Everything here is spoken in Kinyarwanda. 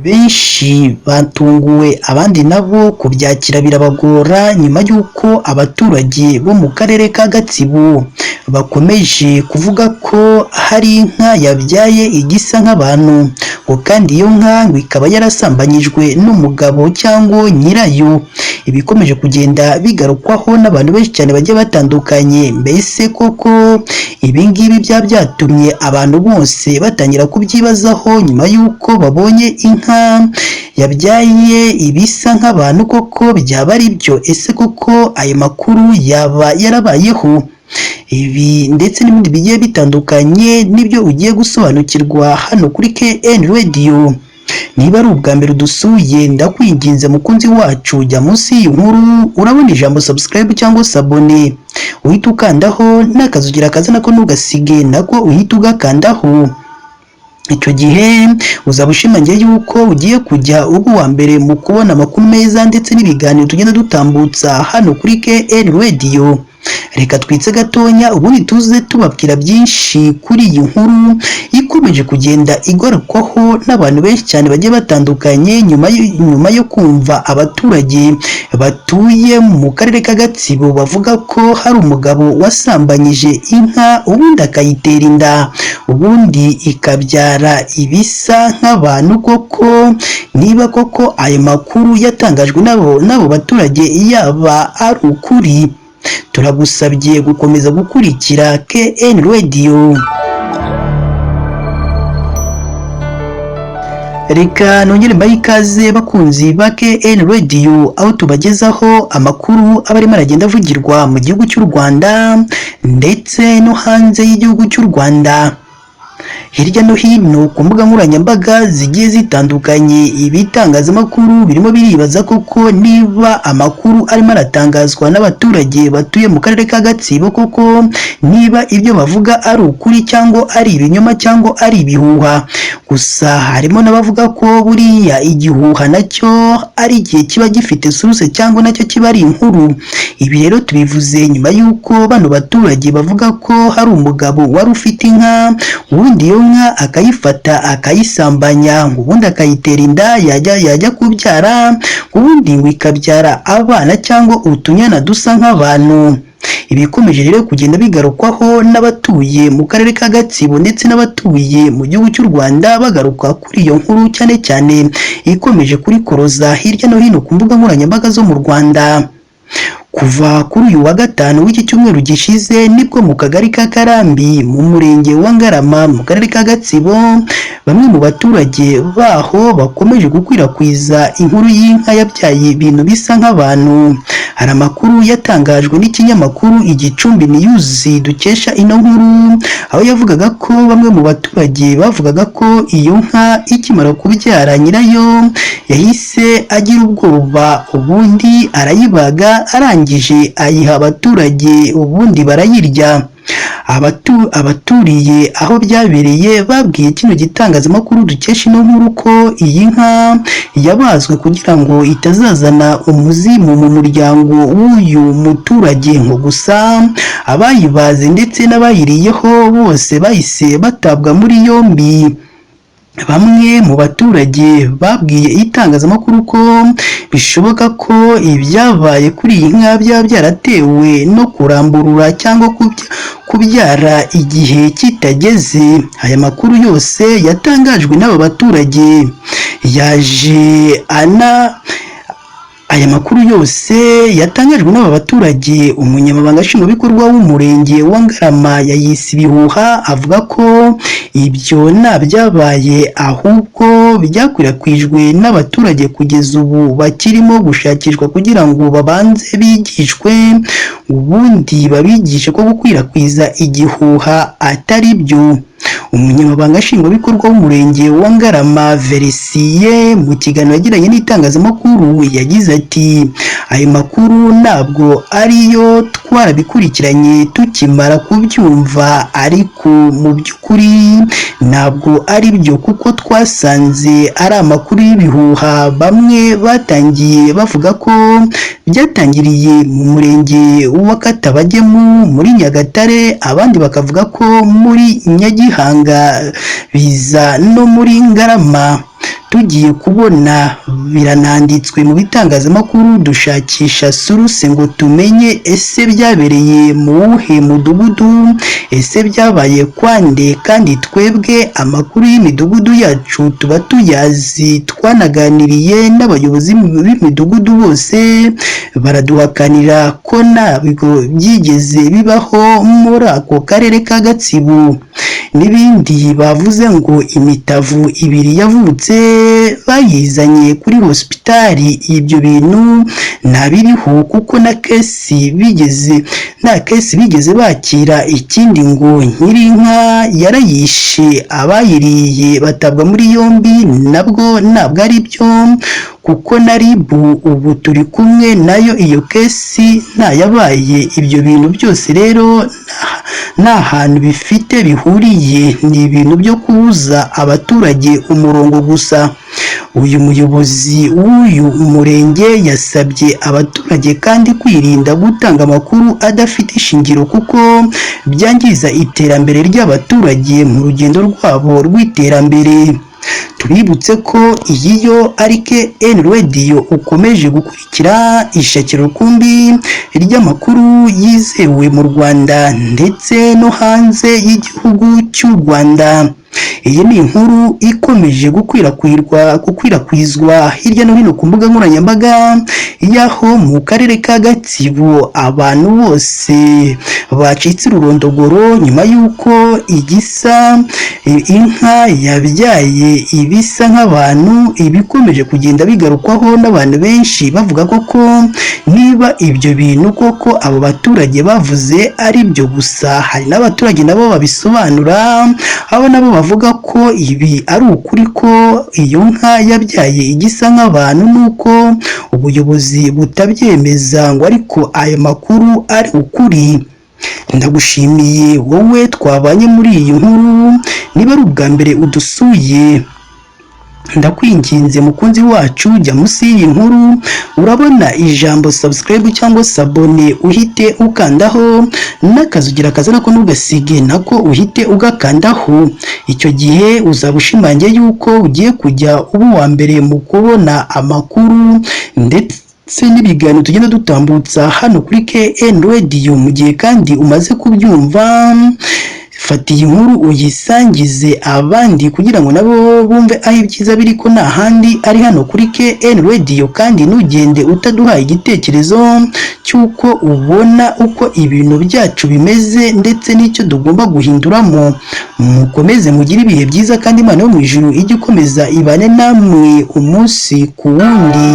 Benshi batunguwe, abandi nabo kubyakira birabagora nyuma y'uko abaturage bo mu karere ka Gatsibo bakomeje kuvuga ko hari inka yabyaye igisa nk'abantu, ngo kandi iyo nka ngo ikaba yarasambanyijwe n'umugabo cyangwa nyirayo. Ibikomeje kugenda bigarukwaho n'abantu benshi cyane bagiye batandukanye. Mbese koko ibi ngibi byaba byatumye abantu bose batangira kubyibazaho nyuma y'uko babonye inka yabyaye ibisa nk'abantu, koko byaba ari byo? Ese koko ayo makuru yaba yarabayeho? Ibi ndetse n'ibindi bigiye bitandukanye nibyo ugiye gusobanukirwa hano kuri KN Radio. Niba ari ubwa mbere udusuye, ndakwinginze mukunzi wacu, jya munsi y'iyi nkuru urabona ijambo subscribe cyangwa s'abonner, uhita ukandaho, n'akazugira kaza nako ntugasige, nako uhita ugakandaho. Icyo gihe uzaba ushimangiye yuko ugiye kujya uba uwa mbere mu kubona amakuru meza ndetse n'ibiganiro tugenda dutambutsa hano kuri KN Radio. Reka twitse gatonya, ubundi tuze tubabwira byinshi kuri iyi nkuru ikomeje kugenda igarukwaho n'abantu benshi cyane bagiye batandukanye, nyuma yo kumva abaturage batuye mu karere ka Gatsibo bavuga ko hari umugabo wasambanyije inka, ubundi akayitera inda, ubundi ikabyara ibisa nk'abantu. Koko niba koko ayo makuru yatangajwe n'abo baturage yaba ari ukuri, turagusabye gukomeza gukurikira KN Radio. Reka nongere mbahe ikaze bakunzi ba KN Radio, aho tubagezaho amakuru aba arimo aragenda avugirwa mu gihugu cy'u Rwanda ndetse no hanze y'igihugu cy'u Rwanda. Hirya no hino ku mbuga nkoranyambaga zigiye zitandukanye, ibitangazamakuru birimo biribaza koko niba amakuru arimo aratangazwa n'abaturage batuye mu karere ka Gatsibo koko niba ibyo bavuga ari ukuri cyangwa ari ibinyoma cyangwa ari ibihuha. Gusa harimo n'abavuga ko buriya igihuha nacyo ari igihe kiba gifite source cyangwa nacyo kiba ari inkuru. Ibi rero tubivuze nyuma y'uko bano baturage bavuga ko hari umugabo wari ufite inka, ubundi iyo nka akayifata akayisambanya, ubundi akayitera inda, yajya kubyara, ubundi ngo ikabyara abana cyangwa utunyana dusa nk'abantu. Ibikomeje rero kugenda bigarukwaho n'abatuye mu karere ka Gatsibo ndetse n'abatuye mu gihugu cy'u Rwanda bagaruka kuri iyo nkuru, cyane cyane ikomeje kurikoroza hirya no hino ku mbuga nkoranyambaga zo mu Rwanda. Kuva kuri uyu wa gatanu w'iki cyumweru gishize, nibwo mu kagari ka Karambi mu murenge wa Ngarama mu karere ka Gatsibo, bamwe mu baturage baho bakomeje gukwirakwiza inkuru y'inka yabyaye ibintu bisa nk'abantu. Hari amakuru yatangajwe n'ikinyamakuru Igicumbi News dukesha ino nkuru, aho yavugaga ko bamwe mu baturage bavugaga ko iyo nka ikimara kubyara nyirayo yahise agira ubwoba, ubundi arayibaga, arangije ayiha abaturage, ubundi barayirya. Abaturiye aho byabereye babwiye kino gitangazamakuru dukesha ino nkuru ko iyi nka yabazwe kugira ngo itazazana umuzimu mu muryango w'uyu muturage, ngo gusa abayibaze ndetse n'abayiriyeho bose bahise batabwa muri yombi. Bamwe mu baturage babwiye itangazamakuru ko bishoboka ko ibyabaye kuri iyi nka byaba byaratewe no kuramburura cyangwa kubyara igihe kitageze. Aya makuru yose yatangajwe n'aba baturage yaje ana Aya makuru yose yatangajwe n'aba baturage, umunyamabanga nshingwabikorwa w'umurenge wa Ngarama yayise ibihuha, avuga ko ibyo nta byabaye ahubwo byakwirakwijwe n'abaturage kugeza ubu bakirimo gushakishwa kugira ngo babanze bigishwe, ubundi babigishe ko gukwirakwiza igihuha atari byo. Umunyamabanga nshingwabikorwa w'umurenge wa Ngarama Verisiye mu kiganiro yagiranye n'itangazamakuru yagize ati: "Ayo makuru ntabwo ariyo, twarabikurikiranye tukimara kubyumva, ariko mu by'ukuri ntabwo ari byo kuko twasanze ari amakuru y'ibihuha." Bamwe batangiye bavuga ko byatangiriye mu murenge wa Katabagemu muri Nyagatare, abandi bakavuga ko muri Nyagihanga. Nyakanga biza no muri Ngarama. Tugiye kubona birananditswe mu bitangazamakuru, dushakisha source ngo tumenye ese byabereye mu wuhe mudugudu, ese byabaye kwande? Kandi twebwe amakuru y'imidugudu yacu tuba tuyazi, twanaganiriye n'abayobozi b'imidugudu bose baraduhakanira ko ntabwo byigeze bibaho muri ako karere ka Gatsibo. N'ibindi bavuze ngo imitavu ibiri yavutse bayizanye kuri hosipitali, ibyo bintu ntabiriho kuko na case bigeze nta case bigeze bakira. Ikindi ngo nyirinka yarayishe, abayiriye batabwa muri yombi, nabwo ntabwo ari byo kuko na RIB ubu turi kumwe nayo, iyo case ntayabaye. Ibyo bintu byose rero nta hantu bifite bihuriye, ni ibintu byo kubuza abaturage umurongo gusa. Uyu muyobozi w'uyu murenge yasabye abaturage kandi kwirinda gutanga amakuru adafite ishingiro kuko byangiza iterambere ry'abaturage mu rugendo rwabo rw'iterambere. Tubibutse ko iyi yo ari KN Radio ukomeje gukurikira, ishakiro rukumbi ry'amakuru yizewe mu Rwanda ndetse no hanze y'igihugu cy'u Rwanda. Iyi ni inkuru ikomeje gukwirakwizwa hirya no hino ku mbuga nkoranyambaga, y'aho mu karere ka Gatsibo abantu bose bacitse ururondogoro nyuma y'uko igisa inka yabyaye ibisa nk'abantu. Ibikomeje kugenda bigarukwaho n'abantu benshi bavuga koko niba ibyo bintu koko abo baturage bavuze ari byo. Gusa hari n'abaturage nabo babisobanura, aho nabo bavuga ko ibi ari ukuri, ko iyo nka yabyaye igisa nk'abantu, nuko ubuyobozi butabyemeza ngo ariko ayo makuru ari ukuri. Ndagushimiye wowe twabanye muri iyi nkuru. Niba ari ubwa mbere udusuye, ndakwinginze mukunzi wacu, jya munsi y'iyi nkuru urabona ijambo subscribe cyangwa s'abonner, uhite ukandaho, n'akazugira kaza nako ntugasige, nako uhite ugakandaho. Icyo gihe uzaba ushimangiye yuko ugiye kujya uba uwa mbere mu kubona amakuru ndetse n'ibiganiro tugenda dutambutsa hano kuri KN Radio. Mu gihe kandi umaze kubyumva, fata iyi nkuru uyisangize abandi kugira ngo nabo bumve aho ibyiza biri, ko nta handi ari hano kuri KN Radio. Kandi ntugende utaduhaye igitekerezo cy'uko ubona uko ibintu byacu bimeze ndetse n'icyo tugomba guhinduramo. Mukomeze mugire ibihe byiza, kandi Imana yo mu ijuru ijye ikomeza ibane namwe umunsi ku wundi.